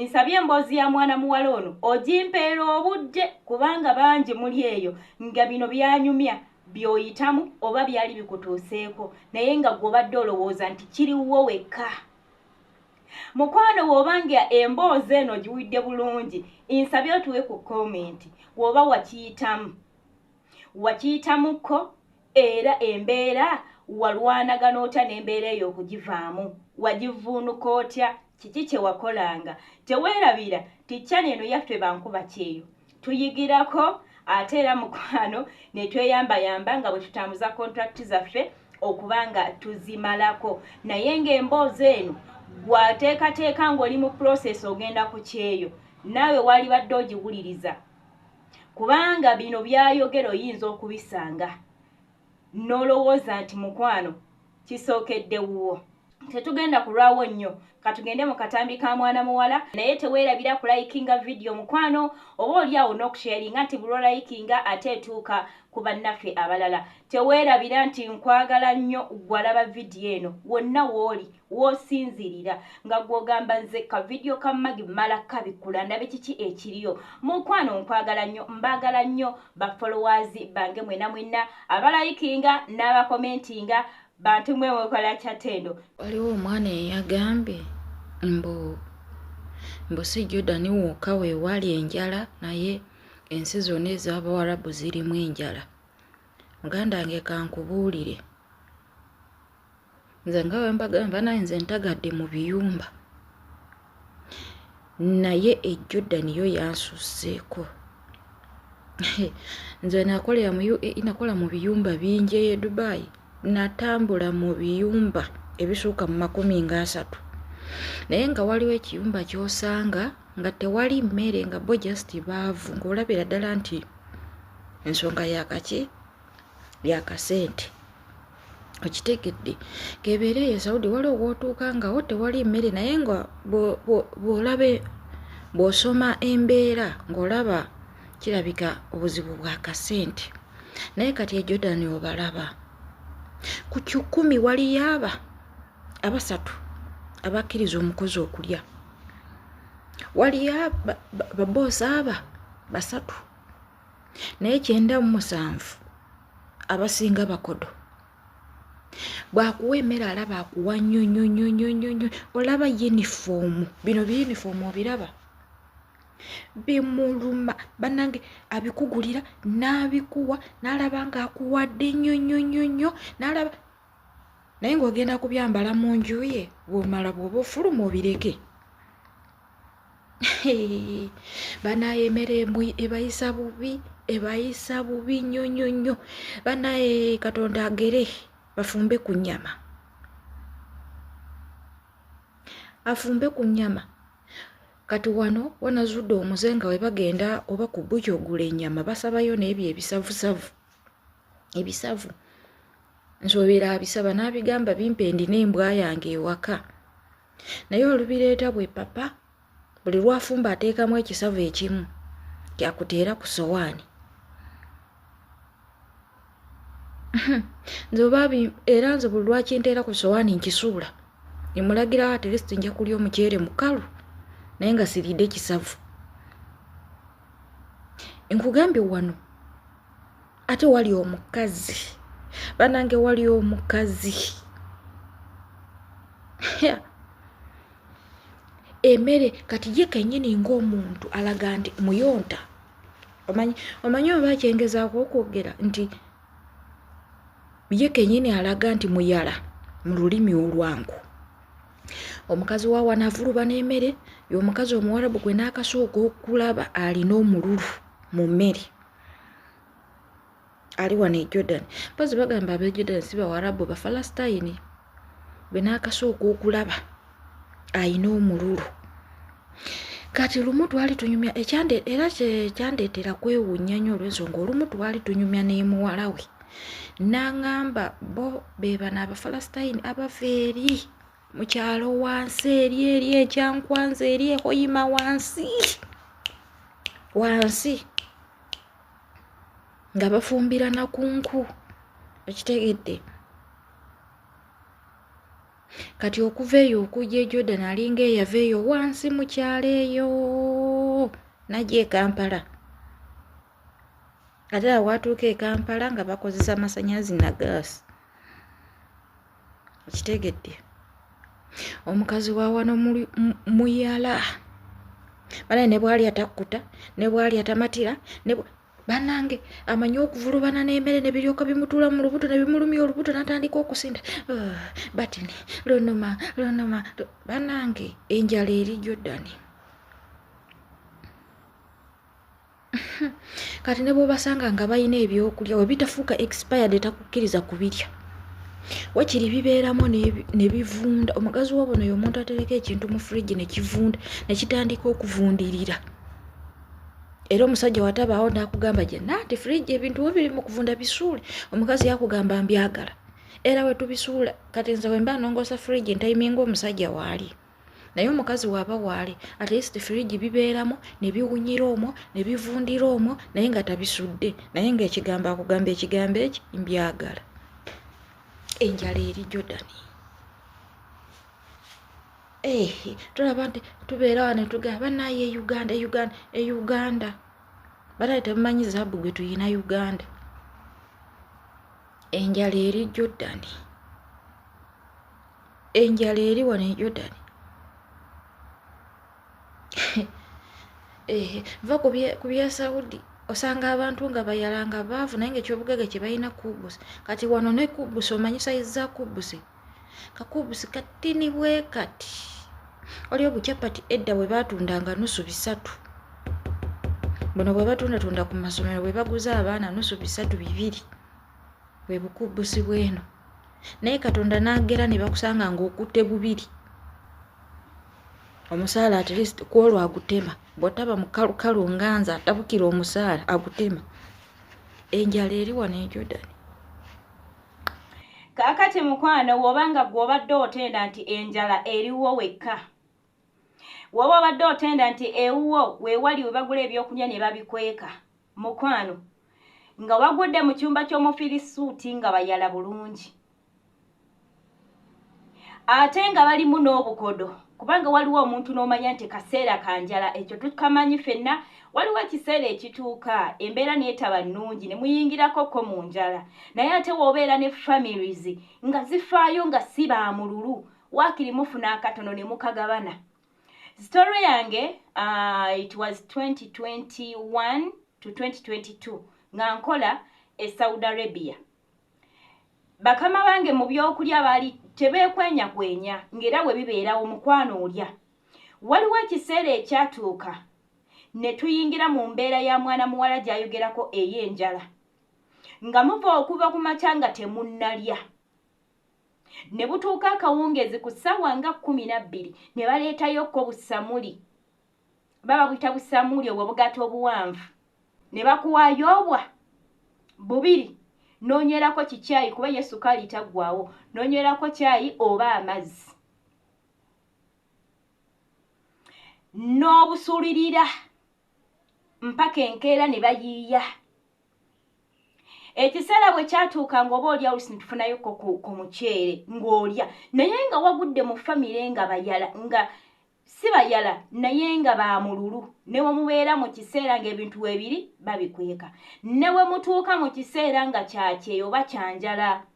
Nsabye emboozi ya mwana muwala ono ogimpeera obudde, kubanga bangi muli eyo nga bino byanyumya by'oyitamu oba byali bikutuuseeko, naye nga gw'obadde olowooza nti kiriwo wekka. Mukwano, bw'oba nga emboozi eno ogiwulidde bulungi, nsabye otuwe ku comment bw'oba wakiyitamu, wakiyitamukko, era embeera walwanagana otya n'embeera eyo okugivaamu, wagivuunuka otya, kiki kye wakolanga. Teweerabira ti channel eno yaffe Bankuba Kyeyo, tuyigirako ate era mukwano ne tweyambayamba nga bwe tutambuza contract zaffe okuba nga tuzimalako. Naye ng'emboozi eno gwateekateeka ng'oli mu process ogenda ku kyeyo, naawe walibadde ogiwuliriza, kubanga bino byayogera oyinza okubisanga n'olowooza nti mukwano kisookedde wuwo. Tetugenda kulwawo nnyo, katugende mu katambi ka mwana muwala. Naye teweerabira kulikinga video mukwano, oba oli awo n'okusharinga, nti buli olikinga ate etuuka ku bannaffe abalala. Teweerabira nti nkwagala nnyo gwalaba video eno wonna w'oli w'osinzirira nga gw'ogamba nze ka video ka Magi mala kabikula ndabe kiki ekiriyo. Mukwano, nkwagala nnyo, mbaagala nnyo ba followers bange mwena mwenna abalikinga n'abakomentinga. Bantu mwe mukola kyatendo. Waliwo omwana eyagambye mbu si Jordan wokka weewali enjala, naye ensi zonna ez'Abawarabu zirimu enjala. Muganda wange, kankubuulire, nze nga bwe mbagamba, naye nze ntagadde mu biyumba, naye e Jordan yo yansusseeko. Nze nakolera mu UAE, nakola mu biyumba bingi e Dubai, natambula mu biyumba ebisuuka mu 30, naye nga waliwo ekiyumba ky'osanga nga tewali mmere, nga bo just baavu, ng'olabira ddala nti ensonga yakaki yakasente, okitegedde? Kebeere eyo Saudi, waliwo wootuuka ngawo tewali mmere, naye nga bw'olabe bw'osoma embeera ng'olaba kirabika obuzibu bwa kasente. Naye kati e Jordan obalaba ku 100 waliyo aba abasatu abakkiriza omukozi okulya, waliyo baboosi aba basatu, naye 97 abasinga bakodo. Bw'akuwa emmere alaba akuwa nnyo nnyo nnyo nnyo nnyo nnyo. Olaba yunifoomu, bino biyunifoomu obiraba bimuluma. Bannange, abikugulira n'abikuwa n'alaba ng'akuwadde nnyo nnyo nnyo nnyo, n'alaba naye ng'ogenda kubyambala mu nju ye. Bw'omala bw'oba ofuluma obireke. Banaye, emmere ebayisa bubi, ebayisa bubi nnyo nnyo nnyo. Banaye, Katonda agere bafumbe ku nnyama, afumbe ku nnyama. Kati wano wanazudde omuze nga we bagenda oba ku butcher ogula ennyama, basabayo n'ebyo ebisavusavu, ebisavu. Nsoobera abisaba n'abigamba, "Bimpe, ndina embwa yange ewaka." Naye olubireeta bwe papa, buli lwafumba ateekamu ekisavu ekimu kyakuteera ku sowaani. Nze oba era nze buli lwaki nteera ku sowaani nkisuula, emulagirawo at least nja kulya omuceere mukalu, naye nga siridde kisavu. Nkugambye, wano ate wali omukazi, banange, wali omukazi emmere kati ye kennyini ng'omuntu alaga nti muyonta. Omanyi, omanyi oba kyengezaako okwogera nti ye kennyini alaga nti muyala mu lulimi olwangu. Omukazi wa wano avuluba n'emmere y'omukazi Omuwarabu gwe n'akasooka okulaba alina omululu mu mmere ali wano e Jordan. Mpozi bagamba ab'e Jordan si Bawarabu, Bafalasitayini. Bwe n'akasooka okulaba ayina omululu. Kati lumu twali tunyumya ekyande, era kyandeetera kwewuunya nnyo olw'ensonga olumu twali tunyumya n'emuwala we, n'aŋŋamba bo be bano Abafalasitayini abava eri mu kyalo wansi eri eri ekyankwanza eri ehoyima wansi wansi, nga bafumbira na ku nku, okitegedde? Kati okuva eyo okujja e Jordan alinga eyava eyo wansi mu kyalo eyo najja e Kampala. Ate awo watuuka e Kampala nga bakozesa amasannyalaze na gaasi. Okitegedde? Omukazi wa wano muyala. Banaye ne bw'ali atakkuta, ne bw'ali atamatira, ne bannange amanyi okuvulubana n'emmere ne biryoka bimutuula mu lubuto ne bimulumya olubuto n'atandika okusinda. Batini lunuma lunuma. Bannange enjala eri Jordan. Kati ne bw'obasanga nga balina ebyokulya we bitafuuka expired takukkiriza kubirya. Wakiri bibeeramu ne bivunda. Omukazi wa buno y'omuntu atereka ekintu mu fridge ne kivunda ne kitandika okuvundirira. Era omusajja watabaawo n'akugamba gye nanti fridge ebintu we biri mu kuvunda bisuule. Omukazi yakugamba mbyagala. Era we tubisuula kati nze we mba nongoosa fridge ntayiminga omusajja waali. Naye omukazi waaba waali at least fridge bibeeramu ne biwunyira omwo ne bivundira omwo naye nga tabisudde, naye ng'ekigambo akugamba ekigambo eki mbyagala. Enjala eri Jordan. Tulaba nti tubeera wano tugamba bannaye e Uganda, e Uganda, e Uganda. Banaye temumanyi zaabu gwe tuyina Uganda. Enjala eri Jordan. Enjala eri wano e Jordan. Va ku bya Saudi osanga abantu nga bayala nga baavu naye ng'ekyobugagga kye balina kubusi. Kati wano ne kubusi omanyi sayizi za kubusi. Kakubusi katini bwe kati. Waliwo obukyapati edda bwe baatundanga nusu 3. Buno bwe batundatunda ku masomero bwe baguza abaana nusu 3 2. Bwe bukubusi bweno. Naye Katonda n'agera ne bakusanga ng'okutte bubiri. Omusaala at least ku olwo agutema. Bw'otaba mukalukalu nga nze atabukira omusaala agutema. Enjala eri wano e Jordan. Kaakati mukwano bw'obanga gw'obadde otenda nti enjala eriwo wekka, bw'oba obadde otenda nti ewuwo weewali we bagula ebyokulya ne babikweka, mukwano nga wagudde mu kyumba ky'omufirisuuti nga bayala bulungi, ate nga balimu n'obukodo, kubanga waliwo omuntu n'omanya nti kaseera ka njala, ekyo tukamanyi ffenna. Waliwo ekiseera ekituuka embeera n'etaba nnungi ne muyingirako ko mu njala, naye ate w'obeera ne families nga zifaayo nga si ba mululu, waakiri mufuna akatono ne mukagabana. Story yange it was 2021 to 2022 nga nkola e Saudi Arabia. Bakama bange mu byokulya baali tebeekwenyakwenya, ng'era bwe bibeerawo mukwano olya. Waliwo ekiseera ekyatuuka ne tuyingira mu mbeera ya mwana muwala gy'ayogerako ey'enjala, nga muva okuva ku makya nga temunnalya. Ne butuuka akawungeezi ku ssaawa nga 12 ne baleetayokko busamuli. Baba buyita busamuli obwo obugaati obuwanvu. Ne bakuwaayo obwa bubiri, n'onywerako kikyayi kuba ye sukaali taggwaawo, n'onywerako kyayi oba amazzi. N'obusulirira mpaka enkeera ne bayiiya. Ekiseera bwe kyatuuka ng'oba olya oluusi ne tufunayoko ku muceere ng'olya, naye nga wagudde mu famire nga bayala, nga si bayala naye nga ba mululu. Ne bwe mubeera mu kiseera ng'ebintu weebiri babikweka, ne bwe mutuuka mu kiseera nga kyakyeyo oba kyanjala,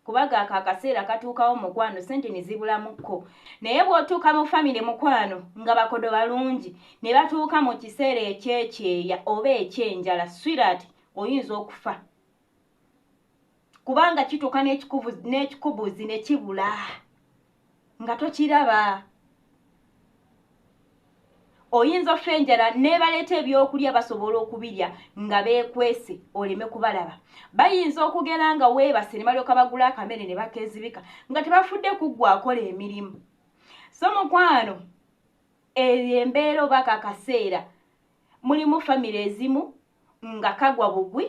kubanga ako akaseera katuukawo mukwano ssente ne zibulamukko. Naye bw'otuuka mu famire mukwano nga bakodo balungi ne batuuka mu kiseera ekyekyeya oba ekyenjala, sweetheart oyinza okufa, kubanga kituuka n'ekikubuzi ne kibula nga tokiraba. Oyinza ofa enjala n'ebaleeta ebyokulya basobola okubirya nga beekwese oleme kubalaba. Bayinza okugera nga weebase ne balyoka bagula akamere ne bakeezibika nga tebafudde kuggwa akola emirimu. So mukwano eyo embeera oba akaseera mulimu famire ezimu nga kagwa bugwi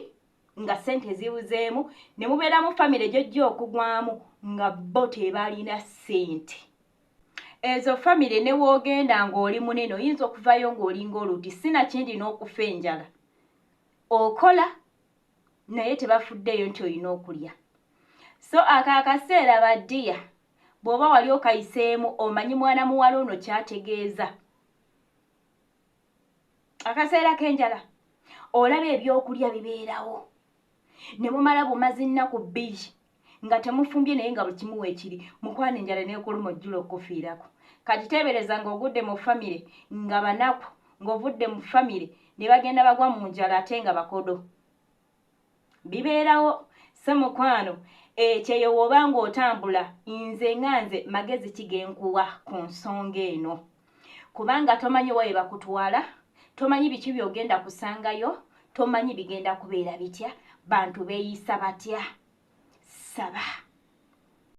nga ssente zibuzeemu, ne mubeeramu famire gy'ojja okugwamu nga bo tebalina ssente. Ezo famire ne w'ogenda ng'oli munene oyinza okuvayo ng'olinga oluti sinakindi n'okufa enjala. Okola naye tebafuddeeyo nti olina okulya. So ako akaseera baddiya Bw'oba wali okayiseemu, omanyi mwana muwala ono kyategeeza. Akaseera k'enjala olaba ebyokulya bibeerawo ne mumala bumazi nnaku 2 nga temufumbye, naye nga buli kimu weekiri. Mukwano, enjala neekuluma ojjula okufiirako. Kati teebereza ng'ogudde mu famire nga banaku, ng'ovudde mu famire ne bagenda bagwa mu njala ate nga bakodo. Bibeerawo. Se mukwano, ekyeyo woba ng'otambula, nze nga nze magezi kigenkuwa ku nsonga eno, kubanga tomanyi wa bakutwala, tomanyi biki by'ogenda kusangayo, tomanyi bigenda kubeera bitya, bantu beeyisa batya. Saba.